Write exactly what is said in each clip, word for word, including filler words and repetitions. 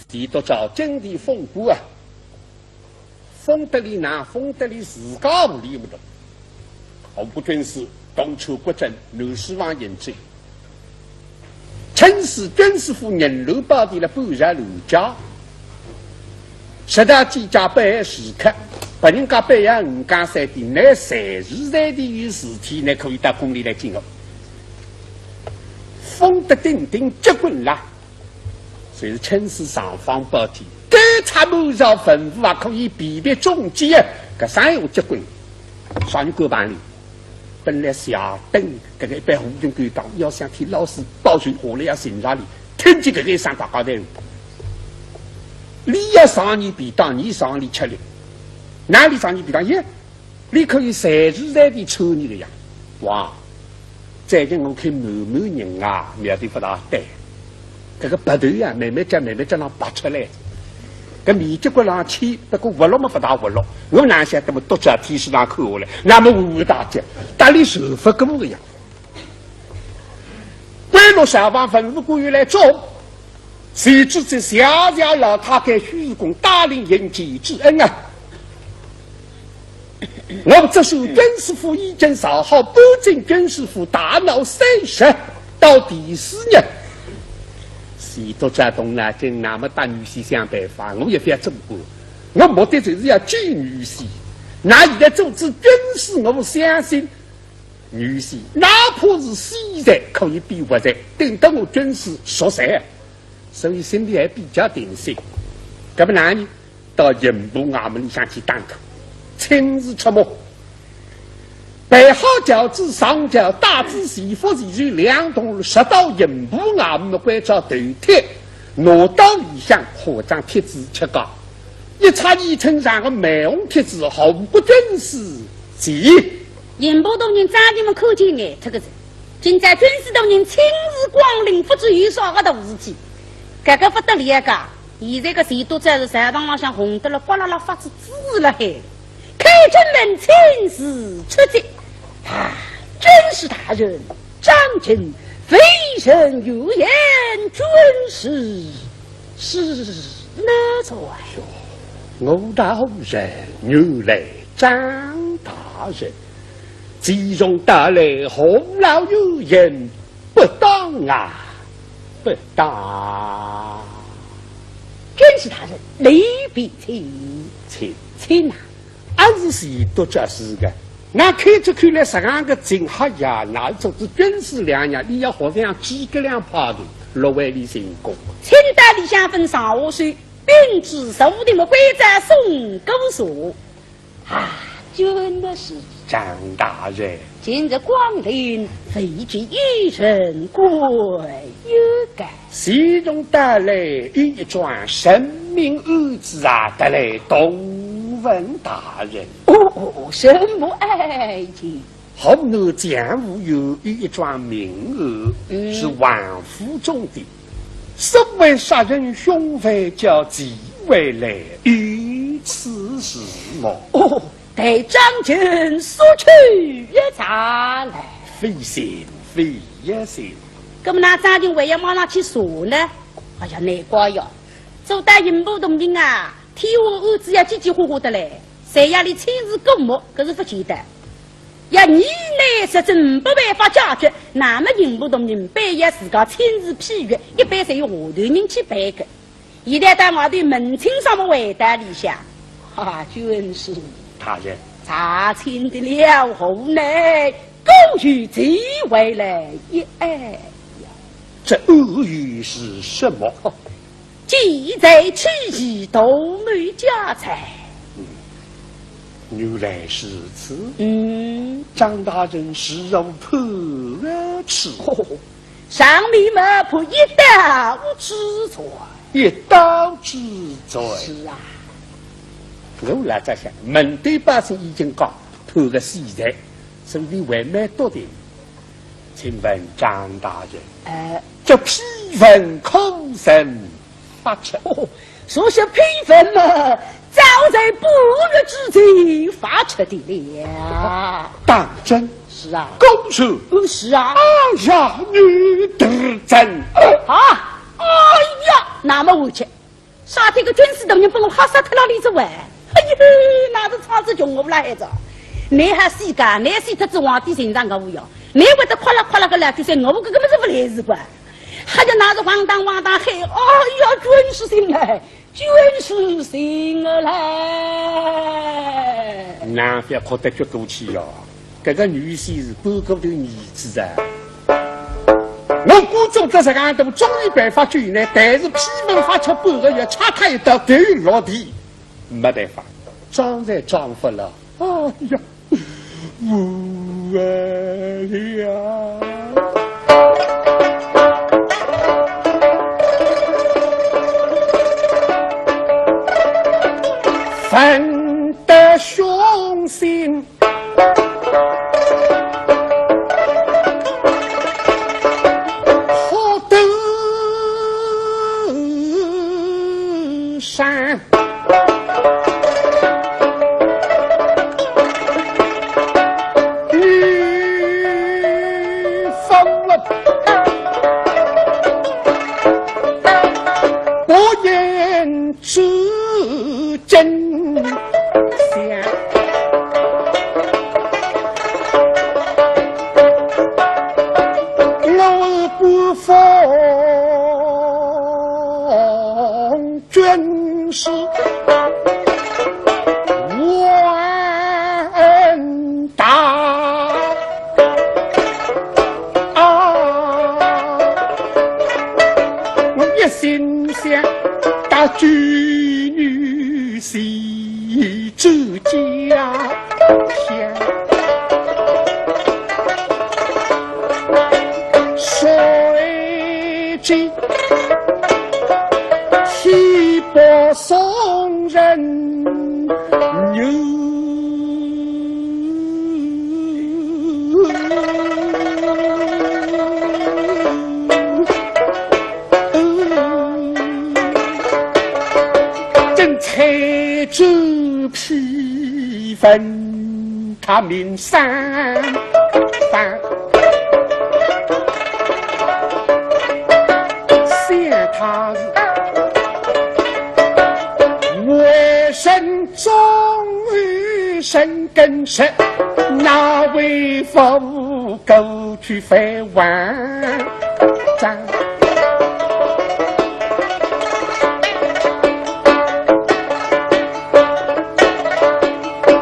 地道照真的风骨啊，封得里难，封得里自家屋里勿懂。吴国军师东出国镇，南书房饮酒。陈氏军师府银楼宝殿了半日楼家，十大几家百事客，别人家百样五家三店，乃随时随地有事体，乃可以到宫里来见我。封得顶顶结棍啦。 就是陈氏尚方宝剑，该插满朝文武啊，可以辨别忠奸啊，搿啥闲话结棍？啥人敢帮俚？本来谢登搿个一般胡军敢讲，要想替老师报仇，下来要寻着俚，听见搿个一声大家头，俚要上你便当，你上俚吃力，哪里上你便当？耶， 你可以随时随地抽你个呀。哇，最近我看某某人啊，苗头勿大对。搿个鼻头呀，慢慢叫慢慢叫浪拔出来。搿面额骨浪去，不过活络么勿大活络。我哪晓得么，督察天使上看下来，那么乌乌大脚，搭俚受勿过个呀。 关落朝房文武官员来捉，谁知这小小老太监许公带领人前至恩啊！我这首军师府已经造好，搬进军师府大闹三十，到第四日。许都在动脑筋，那么搭女婿想办法，我也覅做官，我目的就是要救女婿。那现在做仔军师，我相信 女婿，哪怕是死罪可以变活罪，顶得我军师赎罪，所以心里还比较定心。搿么哪能？到刑部衙门里向去打探，亲自出马，备好轿子上轿，带仔全副随从两同，直到刑部衙门关照头贴，拿到里向画张贴子出告，一拆一层上个玫红贴子，吴国军师见。 刑部大人张廷门看见呆脱个哉，今朝军师大人亲自光临，不知有啥个大事体，搿个不得了个。现在个许都在是朝堂浪向红得了，呱啦啦发出紫了海，开正门亲自出席。啊，军师大人，张廷门非人有言，军师 是哪哉？我道人，原来张大人，既然到来，何劳有言不当啊？不当。军师大人，里边请。请。请啊。 阿是许都这是个，那看着看来实梗个情哈呀，那做仔军师两年，你要好像诸葛亮派头，落位里成功。请到里向分上下手，并指手里么关照送过茶。啊，军师。张大人。今日光临，未见一人过。 有个。徐荣带来一桩人命案子啊，带来多问大人。哦，哦，什么案件？河南江湖有一桩命案，嗯。是王府中的，所谓杀人凶犯叫纪惠兰，有此事么？哦，待张廷速去一查来。费心，费一心。 那么那张廷还要马上去查呢？哎呀，难怪哟，做到刑部大人啊，天下案子要急急火火得来，侪要俚亲自过目，搿是勿简单。要严难实梗没办法解决，那么刑部大人必要自家亲自批阅，一般侪由下头人去办个。 现在到外头门亲上么回到里向。啊，军师。大人。查清的了河南，故有纪惠兰一案呀。这案由是什么？哦，纪惠兰妻子多谋家财。嗯，原来如此。嗯。张大人是否破案此？哦， 上面么判一刀之罪。一刀之罪。是啊。我老早想，门头百姓已经讲判个死罪，所以还蛮笃定。请问张大人，呃，这批文可曾发出？哦，说是批文嘛，早在半月之前发出的了。当真？是啊。公事？嗯，是啊。哎呀，你当真？啊，哎呀，那么回去，啥体个军师大人把我吓煞脱了哩子喂？哎呦，那是差子穷我不啦孩子。你还死个，你死脱子皇帝身上个无用，你会得快啦快啦个来，就算我搿个么是不来事个。还有那是汪当汪当喊，哎呀，军师醒来，军师醒来。哪覅哭得绝过去哟？搿个女婿是半个头儿子啊。我官做得实梗大，终于办法救呢，但是批文发出半个月，差脱一道头落地，没办法，装侪装勿落。哎呀，无奈呀。分得雄心，好得山。你放了，不言之真相。我不放 军师万大啊，我一心想搭救女婿 周家乡。谁知天不送人愿。 正采这批文，他命三番，想他是为人忠于深耕时，哪为父 过去非万丈。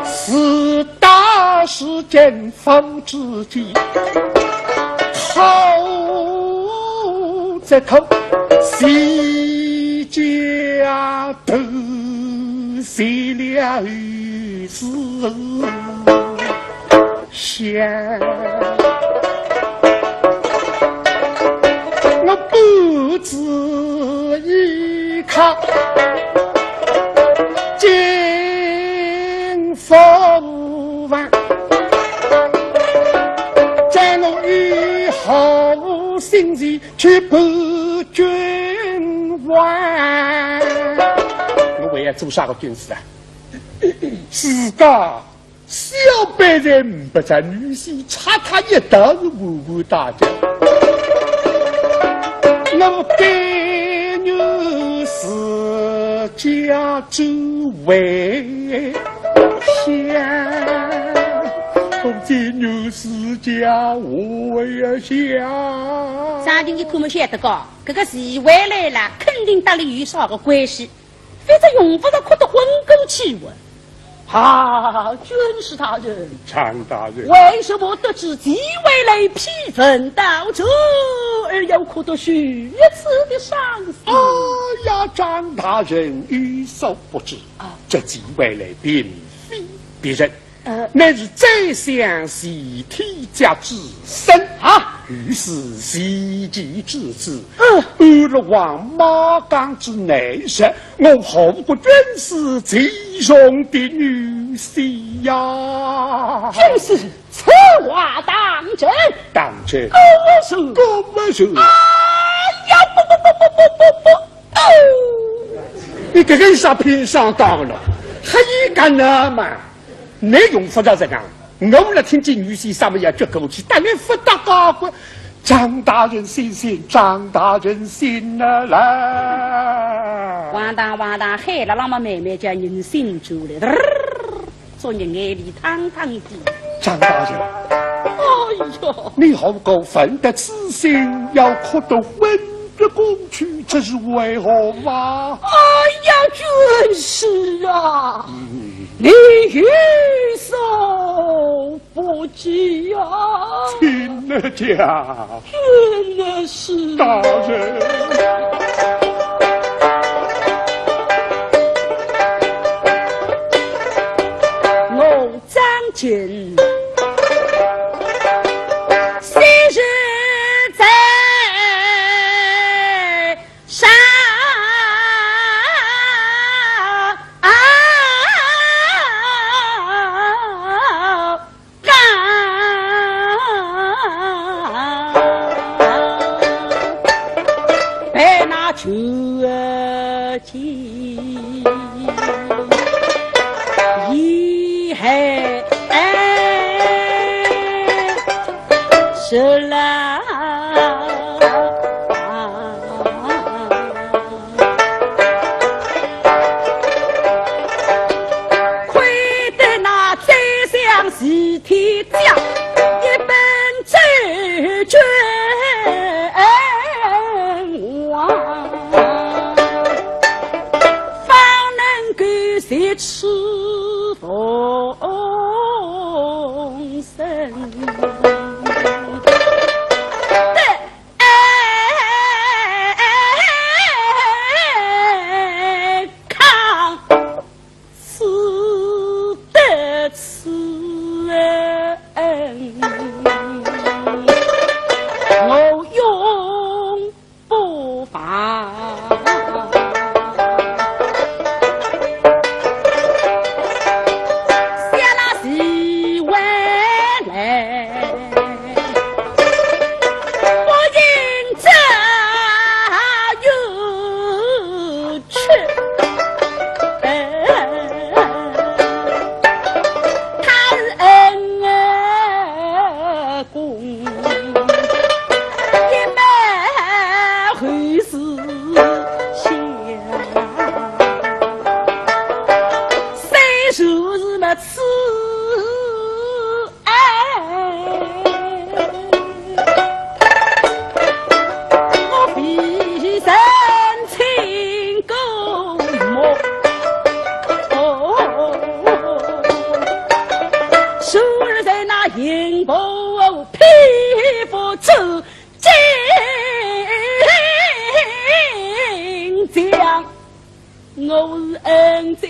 四大世间父之间，好则可，齐家都齐了事。 想，我不知依靠金佛王，叫我以后心事去报君王。我还要做啥个军师啊？自家 小辈人不在女婿，差他一道是完完大吉。那么该女自家周围想，不知女自家我也想。啥人一看么晓得个，搿个徐惠兰啦，肯定搭俚有啥个关系。 反正用勿着哭得昏过去哇。啊，军师大人，张大人，为什么得知徐惠兰批文到此，而要哭得如此的伤心？哎呀，张大人有所不知，啊，这徐惠兰并非别人， 呃，乃是宰相齐天甲之孙啊，于是齐家之子，嗯，安乐王马刚之内室，我护国军师齐荣的女婿呀。军师，此话当真？当真。果然。果然。哎呀，不你搿个是啥拼上当了？还一个呢嘛？你用勿着这样，我辣听见女婿啥么要撅过去，但你勿搭嘎个。张大人醒醒，张大人醒了来。汪当汪当喊了，那么慢慢叫人醒转来，嘚儿，昨日眼泪汤汤滴。张大人，哎呀，你何故粉得此心，要哭得昏 这过去这是为何啊？哎呀，军师啊，嗯。你有所不知啊。听得讲。真的是。大人。我张景，昔日在 山高被那绝技 已害死了。亏得那宰相齐天将一本奏折还，方能够息此 风声。得，哎，康此得此恩，我永 不忘。谢了徐惠兰，不因这冤屈。他恩公 一脉后世响。虽然是么此爱，我未曾亲过目。哦，虽然那银布 匹夫之将，我恩将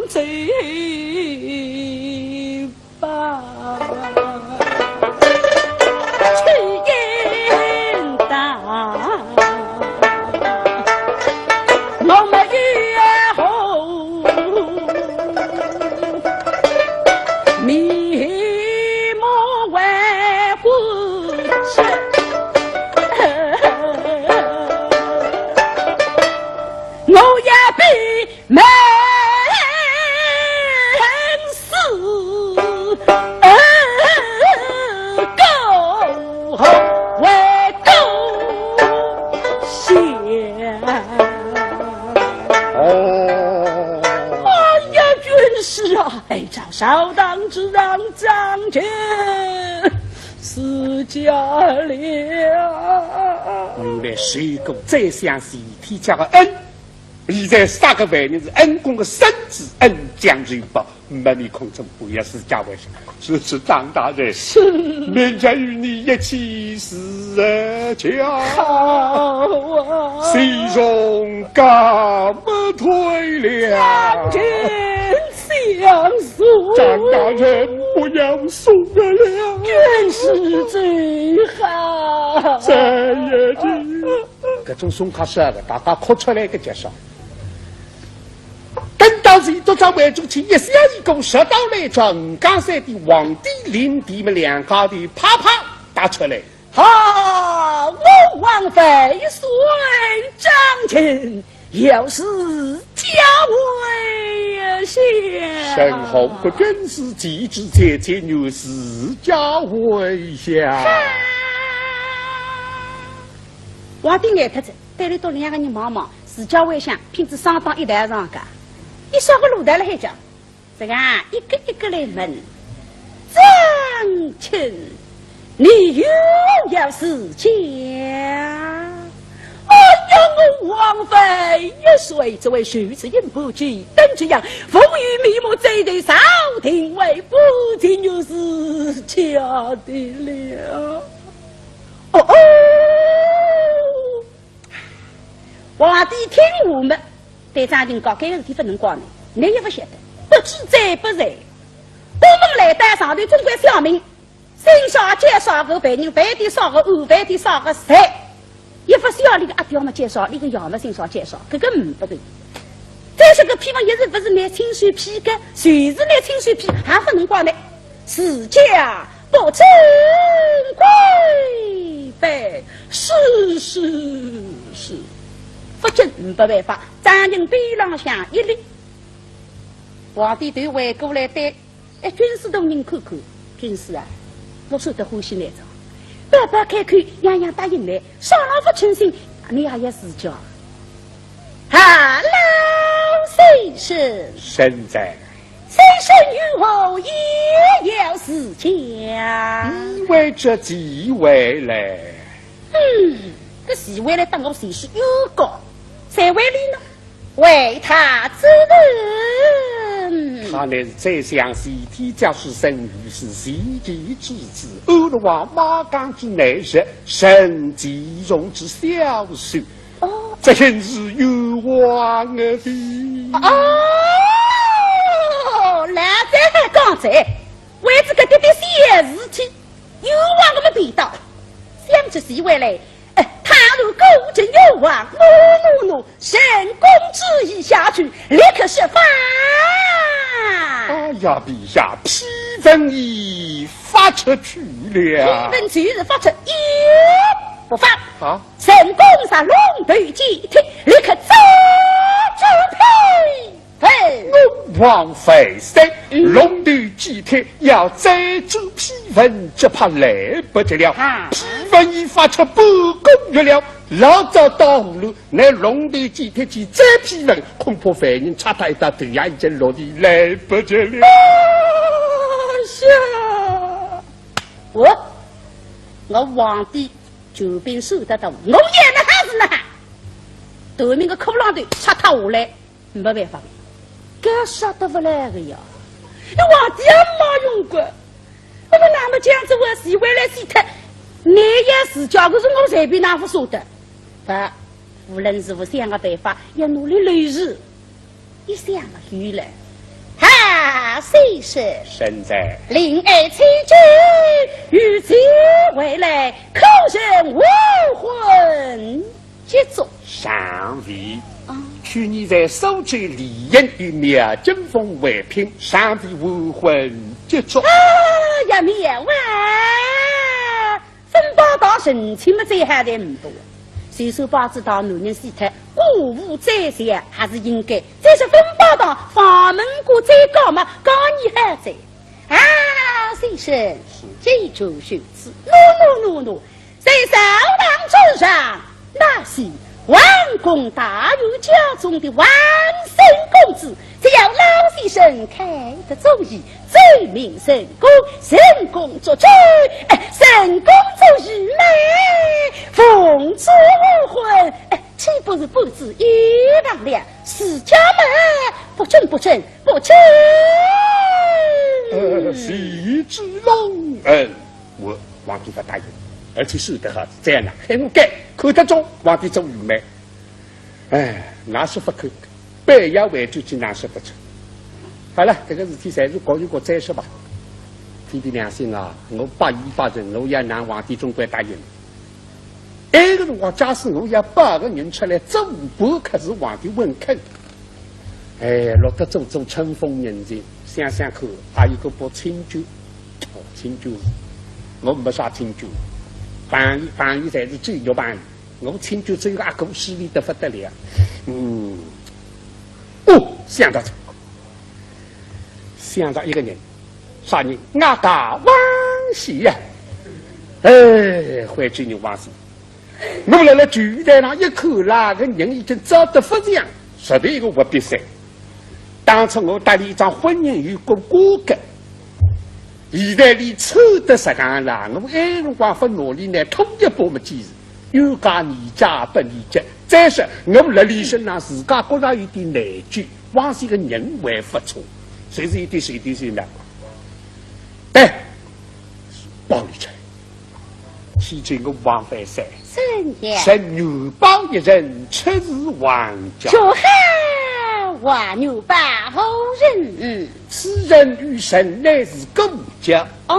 仇报，去应当。我们以后 面目为何色？我也必闷死狗为狗血。哦。哎呀，军师啊，哎， 朝堂之上，张景死家了。原来受过宰相齐天将的恩，现在杀个犯人是恩公的孙子，恩将仇报，没面孔做官呀，自家为啥？是，是，张大人。是。明日与你一起自家。好啊。西荣告退了。张景 相送。张大人，不要送我了。军师走好。再见。搿种送客是个，大家哭出来个介绍。等到是一到张为中请一小一个，说到来张家山的皇帝领地么两家头啪啪打出来。好，我王万岁张景，要是下跪下。沈洪国军师，岂知姐姐原是自家跪下。皇帝呆脱仔，对里头两个人望望，自家跪下，拼仔双档一道上个，一双个路台了海讲。 这个啊，一个一个来问。张卿，你有要自家？哎呀，我王妃一岁，这位受之人不及，等这样，风雨迷目，这对朝廷为不及，就是假的了。哦哦。 皇帝听话么，对张卿讲，搿个事体勿能怪侬，侬也勿晓得，不知者不罪。我们来到上头总归小名，姓啥叫啥个犯人，犯的啥个案，犯的啥个罪，也勿晓得个阿爹么叫啥，搿个爷么姓啥叫啥，搿个呒不个。再说个批文也是勿是拿亲手批个，就是拿亲手批，还勿能怪侬。 自家不准跪拜，是是是，勿准，呒不办法，张卿边浪向一立。皇帝头回过来对，哎，军师大人看看，军师啊，我说得欢喜来着，白白开口，样样答应来，啥人勿称心，你还要自家？哈，老先生。沈在。 先生与我也要自家。你为这几位来？嗯，搿几位来搭我就是有个，谁为礼呢？为他之人。他乃是宰相齐天，家书圣谕，是齐国之子，安乐王马刚之内侄，沈其荣之小婿。 哦，这真是冤枉啊的。哦，老早还讲哉，为仔搿点点小事体，冤枉个么地道。想起是为来，哎，倘若果真冤枉，喏喏喏，沈公旨已下去，立刻释放。哎呀，陛下，批文已发出去了。批文就是发出，也不放。啊？ 沈公上龙头见天，立刻招致批文。我王万岁，嗯。龙头见天要招致批文，只怕来不及了。啊。批文已发出，本宫阅了，老早到河南，乃龙头见天去招批文，恐怕犯人差他一点头呀，已经落地，来不及了。啊，是啊。我，我皇帝 救兵守得到，我也那还是那哈。头名个骷髅头拆脱下来，没办法，搿杀得勿来个呀。那皇帝也没用过，那么那么这样子，我是为了死脱，你也是家，可是我随便哪副舍得。不，无论是无想个办法，也努力löser。 一想嘛，有了。哈，先生。沈在。令爱千金与其回来，可曾还魂接魄？尚未。啊。去年在苏州丽影与苗金凤会拼，尚未还魂接魄。哎呀，妙啊！ 分包当成亲么，再好点呒不。虽说包子当男人死脱，过无再想还是应该，再说分包当房门过再高嘛，高你还在。啊，先生，这就如此。喏，喏，喏，喏，在朝堂之上，那是王公大员家中的王孙公子，只要老先生开得主意，奏明沈公，沈公做主，哎，沈公做主呢，奉旨还魂，哎，岂不是布置一堂了？自家嘛，不准，不准，不准。呃，谁知龙恩？ 我皇帝勿答应，而且说得好，这样呢，喊我改，看得中皇帝做愚昧。哎，哪说勿可，板要回转去哪说勿出。好了，这个事体侪是各有各再说吧。天地良心啊，我百依百顺，我要让皇帝总归答应。埃个辰光，假使我要摆个人出来做伴，可是皇帝勿肯。 哎，落得做做春风人情，想想看，还有个把亲眷。哦，亲眷，我没啥亲眷，朋友，朋友侪是酒肉朋友，我亲眷只有个阿哥，势利得不得了。嗯，哦，想到这个，想到一个人，啥人？俺家王喜呀！哎，回去人王喜，我辣辣酒台上一看啦，搿人已经燥得勿像，实在一个活必死。当初我搭伊桩婚姻有过瓜葛，现在伊臭得实梗啦，我埃辰光勿拿伊呢，吐一把么几事。 冤家宜解不宜结。再说，我辣伊身上自家觉着有点内疚，王喜个人还勿错，就是有点事体是呢。对，包里去。去见我王万岁。臣妾。臣女包一人出自王家。祝贺，王女包何人？此人与臣乃是故交。哦。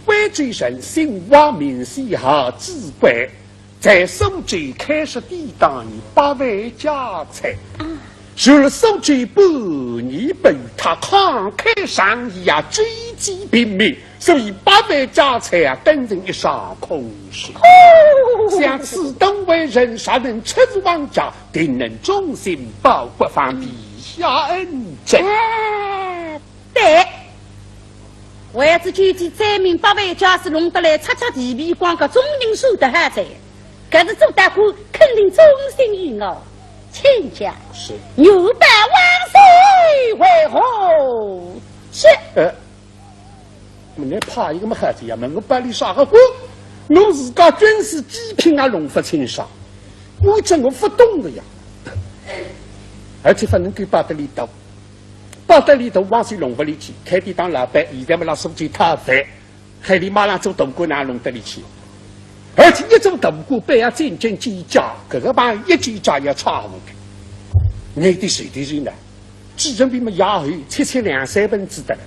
徽州人，姓王名喜，号志贵， 在苏州开设典当有八万家财。啊。除了苏州半年不与他慷慨仗义啊，周济平民，所以八万家财啊，等成一场空事。哦。想此等为人，若能出自王家，定能忠心报国，方地下恩情。哎， 对，为仔救济灾民，八万家是弄得来拆拆地皮，光个总人数得还在，搿是做大官肯定忠心于我。卿家。是。女拜万岁，为何？是。呃，我来怕一个么孩子呀，问我包里啥个官？我自家军师几品啊，弄勿清爽，我真我勿懂的呀。而且勿能够摆得里头。 摆得里头王喜弄勿里去，开典当老板，现在么辣苏州讨饭，喊伊马上做大官，哪弄得里去？而且一做大官，板要斤斤计较，搿个板一计较要差勿多。眼底水滴水呢，几人比么也有，七七两三分之得了。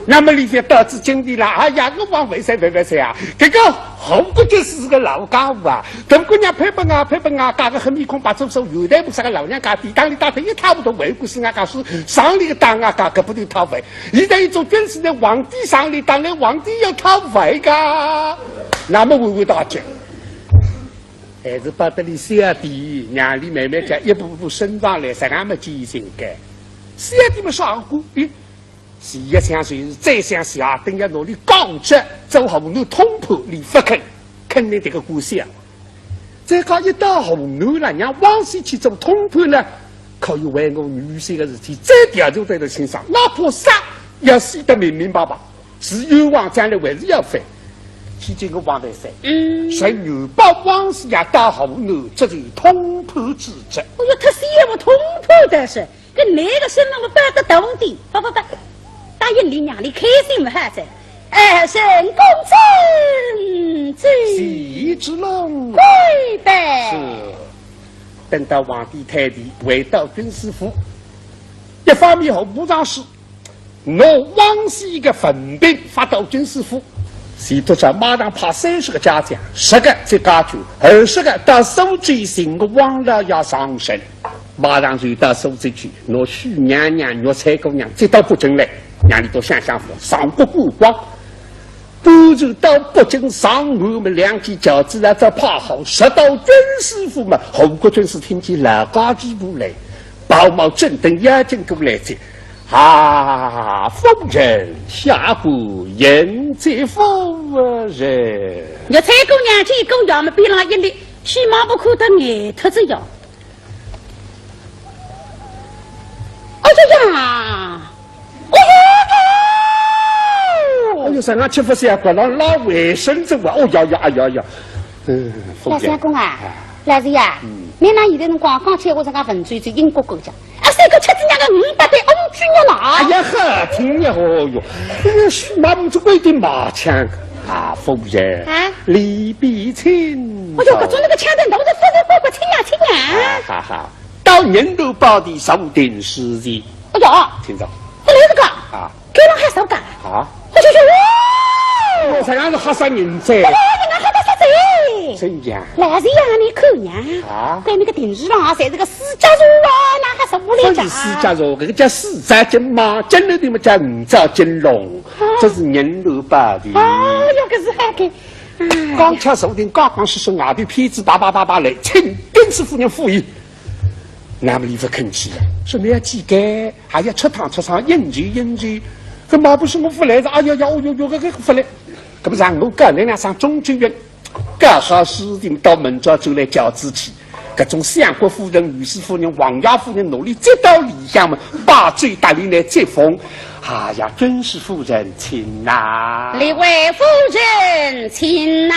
那么里向到仔京里啦，哎呀，我王万岁万万岁啊！搿个侯国军师是个老家伙啊，大姑娘配拨啊，配拨啊，嫁个黑面孔白做做，有代不啥个老娘家，典当里当得一塌糊涂，为官是啊，讲是上里个当啊，讲搿不就讨饭。现在一做军师呢，皇帝上里当来，皇帝要讨饭个，那么回回大姐，还是摆得里小点，让伊慢慢叫一步步升上来，实梗么几应该。小点么啥个官？咦， 是一想是，再想是啊，等要拿伊讲着，做河南通判，伊勿肯，肯定迭个官小。再讲一到河南了，让王喜去做通判呢，可以为我女婿个事体，再调查得清爽，哪怕啥也死得明明白白，是冤枉，将来还是要翻。去见我王万岁，嗯。臣女保王喜也到河南执行通判之职。哎哟，忒小么通判的是， 搿哪个身份么摆得大点？不不不，答应伊让伊开心么好哉。哎，沈公子，这谢之龙。跪拜。是。等到皇帝退殿，回到军师府，一方面候补上书，拿王喜个文凭发到军师府， 钱督察马上派三十个家将，十个在家眷，二十个到苏州寻个王老爷上山。马上就到苏州去，拿许娘娘、玉翠姑娘接到北京来，让伊到相相府上个观光。搬船到北京上岸么，两间轿子来再派好，直到军师府么，侯国军师听见老家主婆来，包茂正等要紧过来哉。 啊，夫人下官迎接夫人。玉翠姑娘见过爷么，边浪一立，起码勿看得呆脱仔呀。哎呀呀，哎呀，哎呦，啥个吃勿消，搿浪拉卫生纸啊，哦呀呀，哎呀呀，嗯，夫人。老相公啊，哎。 老实呀，嗯。倷哪现在辰光讲起我这个文绉绉英国国家，啊，三个吃仔娘个五百对翁居肉啦。哎呀，好听呀，哦哟，哎呀，妈妈，这个有点麻腔啊，夫人。啊？里边请。哎哟，搿种那个腔调，我是勿是乖乖请呀，请呀。啊，好好，到银楼宝殿坐定时辰。哎哟，请坐。勿来这个。啊。 搿能还少讲？啊？我就说，哦，我实梗是吓煞人哉。哎，人家吓得煞哉。真讲？老实呀，倷看呀。啊？搿那个电视上啊，侪是个四脚蛇啊，哪还是屋里家？勿是四脚蛇，搿个叫四爪金蟒，金楼的么叫五爪金龙，啊。这是银楼宝殿。哎哟，搿是还给，哎呀。刚巧坐定，刚刚是说外头片子叭叭叭叭来，请军师夫人赴宴。那么俚勿肯去啊，说倷要去个，还要出趟出趟，应酬应酬。搿么勿是我勿来哉，哎呀呀，哦哟哟，搿个勿来。搿么让我讲，倷两声中秋月，搞好事情到明朝就来叫仔去。搿种相国夫人、御史夫人、王爷夫人哪里接到里向嘛，把酒搭俚来接风。哎呀，军师夫人请呐。列位夫人请呐。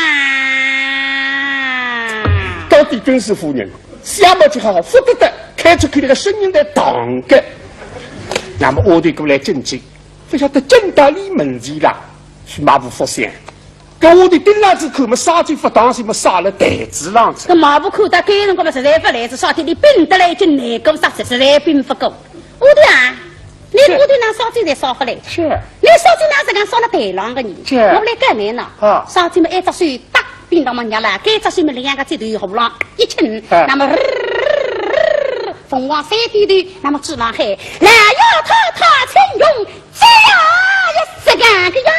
到底军师夫人， 想勿起好，勿得得，开出去那个声音在荡个。那么丫头过来进去，勿晓得进到里门前啦，是马步勿响。搿丫头盯牢仔看么，啥体勿当心么，洒了台子浪去。搿马步看到搿辰光么，实在勿来事，啥体俚屏得来一记难过煞，实在屏勿过。丫头啊，倷丫头哪啥体侪洒勿来。是。倷啥体哪实梗洒了台浪个呢？是。我来告倷呢。啊。啥体么，一只手搭 屏当么热了，该只手么两个指头喉咙一揿，哎。那么，凤凰三点头，那么嘴浪喊，来呀，太太请用，这呀，也是这样个呀。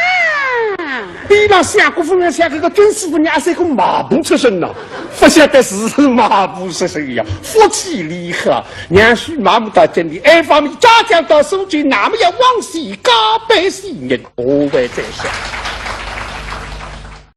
俚搭相国夫人像搿个军师夫人，也是一个马步出身呐，勿晓得是马步出身呀，福气厉害。娘婿马步到京里，一方面家将到苏州，那么要往西加倍信任，我会再说。